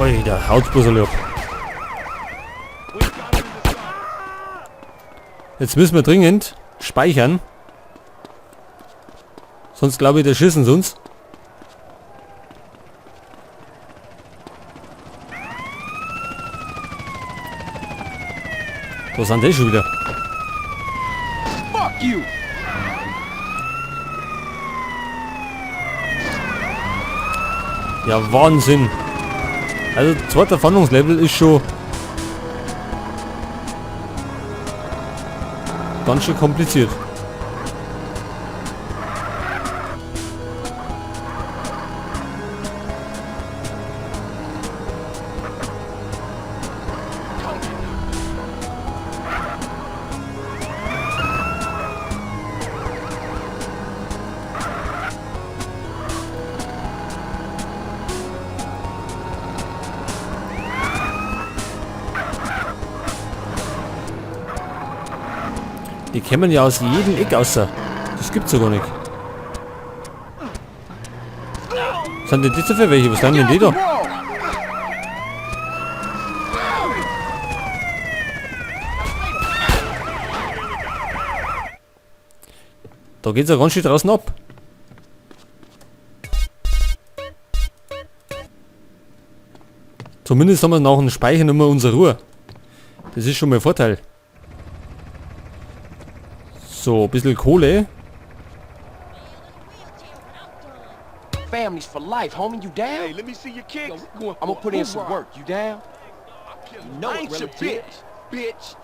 Oi, der haut bloß alle ab. Jetzt müssen wir dringend speichern. Sonst glaube ich, der schießen sie uns. Da sind die schon wieder. Fuck you! Ja, Wahnsinn. Also zweiter Fahndungslevel ist schon ganz schön kompliziert. Die kämen ja aus jedem Eck außer. Das gibt's ja gar nicht. Was sind denn das für welche? Was sind denn die da? Da geht's ja ganz schön draußen ab. Zumindest haben wir nach dem Speichern immer unsere Ruhe. Das ist schon mal ein Vorteil. So, ein bisschen Kohle. Families for life, homie. You down? Hey, let me see your kicks. I'm gonna put in some work. You down? You know I it, ain't your relative. bitch, bitch.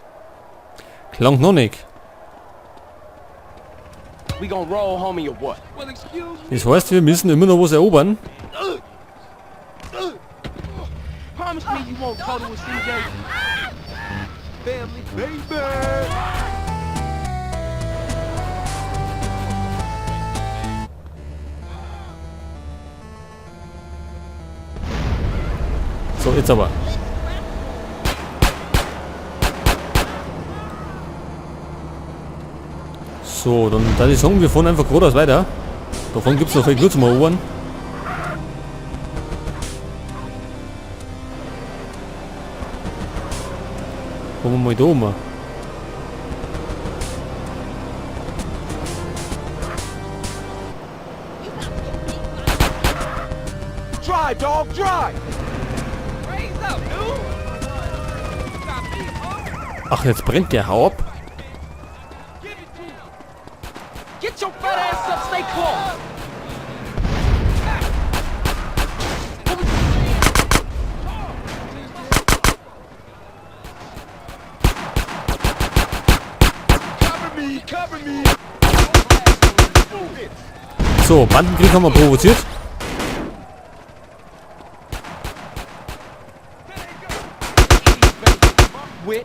Klang noch nicht. We gonna roll, homie, or what? Well, excuse me. Das heißt, wir müssen immer noch was erobern. Promise me you won't cuddle with CJ. Family, baby. So, jetzt aber. So, dann würde ich sagen, wir fahren einfach geradeaus weiter. Davon gibt's noch viel Glück zum Erobern. Kommen wir mal da um. Drive, dog, drive! Raise up, dude. You got me, huh? Ach, jetzt brennt der. Hau ab. Give it to him. Get your fat ass up, stay close! Cover me, cover me. So, Bandenkrieg haben wir provoziert. Wit.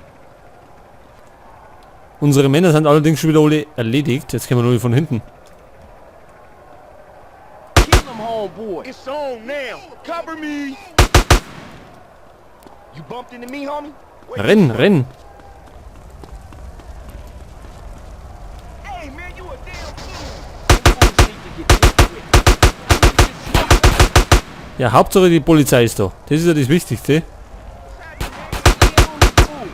Unsere Männer sind allerdings schon wieder alle erledigt. Jetzt kommen wir nur von hinten. Kill him, homeboy. It's on now. Cover me. You bumped into me, homie? Renn, renn. Hey, man, you a damn fool. Fools need to get dealt with. Get smoked. Ja, Hauptsache die Polizei ist da. Das ist ja das Wichtigste. Fool.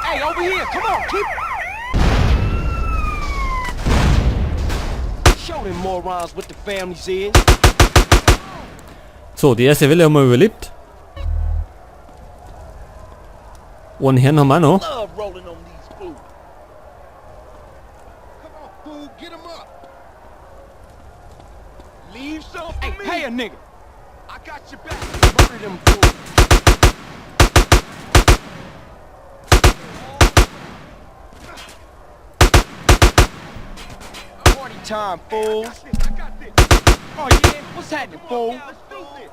Hey, over here! Come on, keep. Show them morons what the families is. So, die erste Welle haben wir überlebt. Einen Herrn haben wir auch noch. Love rolling on these fools. Come on, fool, get him up. Leave some for Hey, me. pay a nigga. I got your back. Murder them fools. Party time, fools. I got this. Oh yeah, what's happening, fool? Let's do this.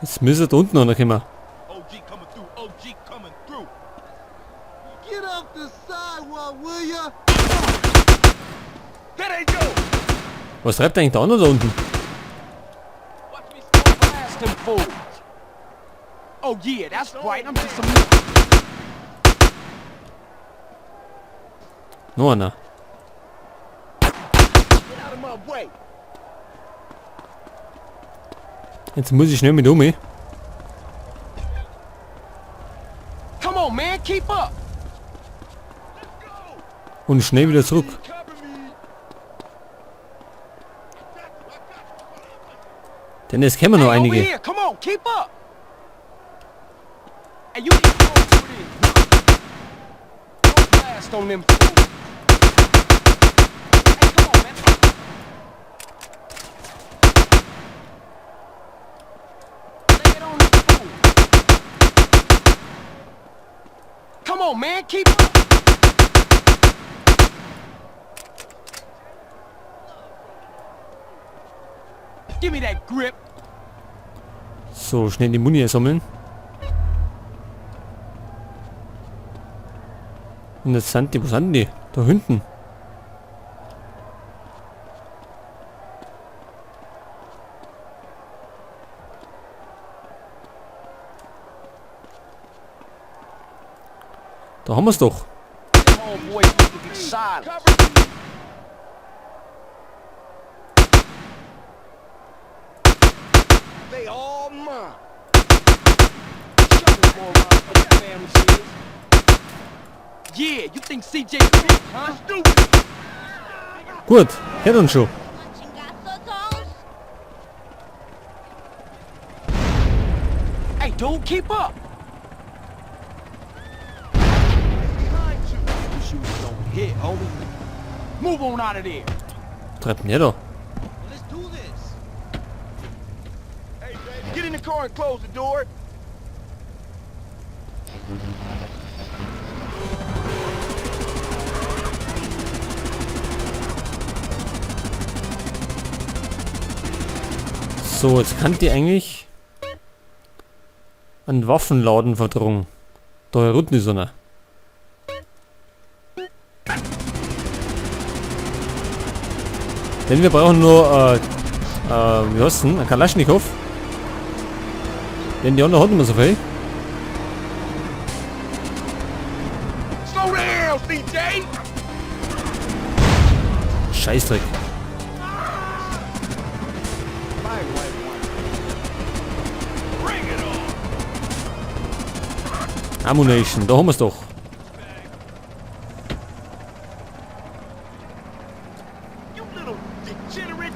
Jetzt müssen wir da unten runterkommen. OG coming through. OG coming through. Get off the sidewalk, will ya? That ain't go. Was treibt eigentlich der andere da unten? Watch me smoke. Blast them fools. Oh yeah, that's right. I'm just a. Noch einer. Get out of my way. Jetzt muss ich schnell mit um. Come on, man, keep up. Und schnell wieder zurück. Cover me. Denn es kämen noch Hey, over einige. here. Come on, keep up. Hey, you need to go over there. Don't blast on them fools. Hey, come on, man. Lay it on them fools. Come on, man, keep up. Give me that grip. So, schnell die Muni sammeln. Und jetzt sind die, wo sind die? Da hinten. Da haben wir's doch. Homeboy need to be silent. Cover me. They all mine. Show them more around for the family is. Yeah, you think CJ big, huh? Stupid. Gut, hört uns schon. Hey, dude, keep up. Behind you. You shooters don't hit, homie. Move on out of there. Treibt denn der da? Let's do this. Hey, baby, get in the car and close the door. So, jetzt kann die eigentlich einen Waffenladen verdrungen. Da unten ist einer. Denn wir brauchen nur, wie heißt denn? Ein Kalaschnikow. Denn die anderen hatten wir so viel. Slow down, CJ. Scheißdreck. Bring it on. Ammunition, da haben wir's doch. You little degenerate.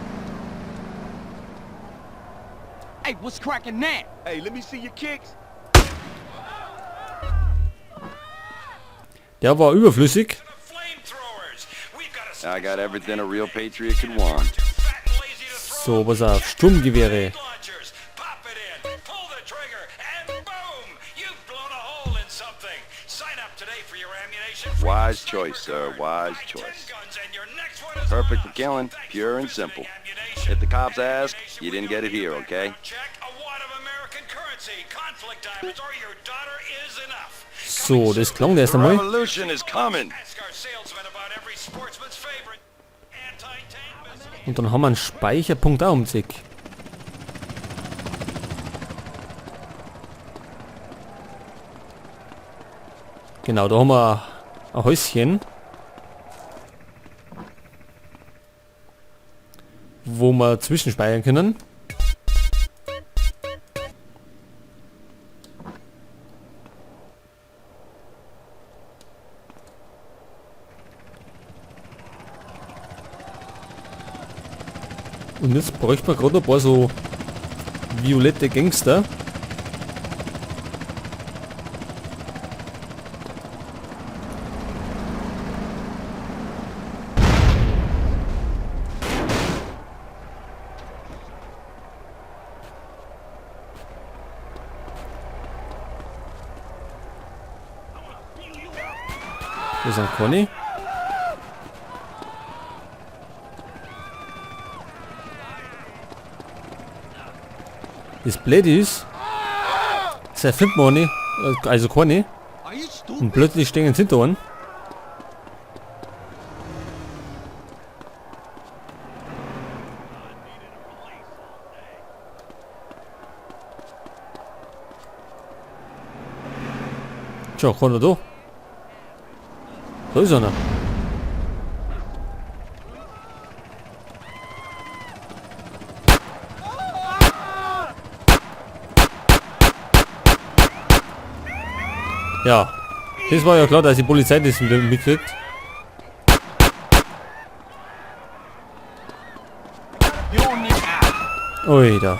Hey, what's cracking now? Hey, let me see your kicks. Der war überflüssig. I got everything a real patriot could want. So, pass auf, Sturmgewehre. Wise choice, sir. Wise choice. Perfect for killing, pure and simple. If the cops ask, you didn't get it here, okay? So, das klang erst The einmal. revolution is coming. Und dann haben wir einen Speicherpunkt auch ums Eck. Genau, da haben wir ein Häuschen. Wo wir zwischenspeichern können. Und jetzt bräuchte man gerade ein paar so violette Gangster. Wo ist ein Conny? Das Blöde ist, das findet man auch nicht, also keine, Are you stupid? und plötzlich stehen sie hinter einem. Tja, keiner da. Da ist einer. Ja, das war ja klar, dass die Polizei das wieder mitkriegt. You don't need Ui, da.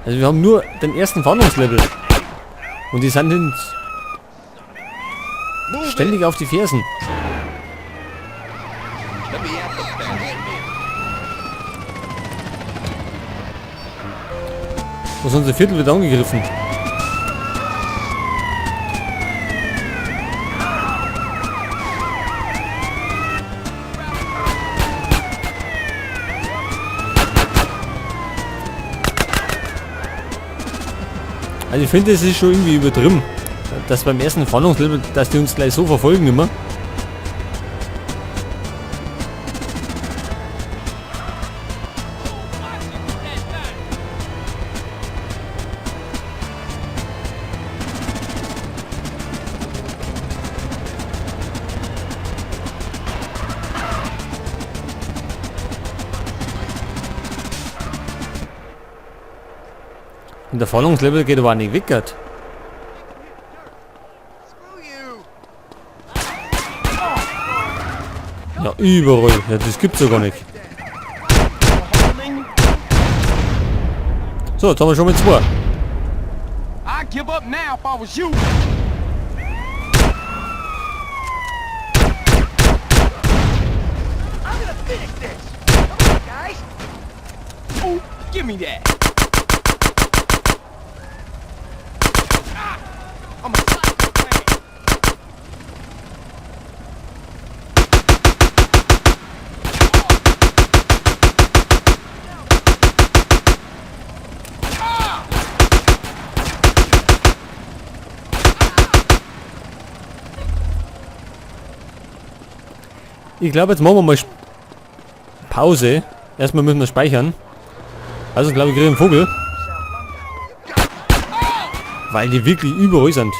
Also wir haben nur den ersten Fahndungslevel. Und die sind uns ständig auf die Fersen. Let me at the bastard. Was unser Viertel wird angegriffen. Also ich finde, es ist schon irgendwie übertrieben, dass beim ersten Fahndungslevel, dass die uns gleich so verfolgen immer. Und der Fahndungslevel geht aber auch nicht weg, grad. Ja, überall. Ja, das gibt's ja gar nicht. So, jetzt haben wir schon mal zwei. I'd give up now if I was you. I'm gonna finish this. Come on, guys. Ooh, give me that. Ah, I'm a psychopath. Ich glaube, jetzt machen wir mal Pause. Erstmal müssen wir speichern. Also, glaube ich, kriege ich einen Vogel. Weil die wirklich überall sind.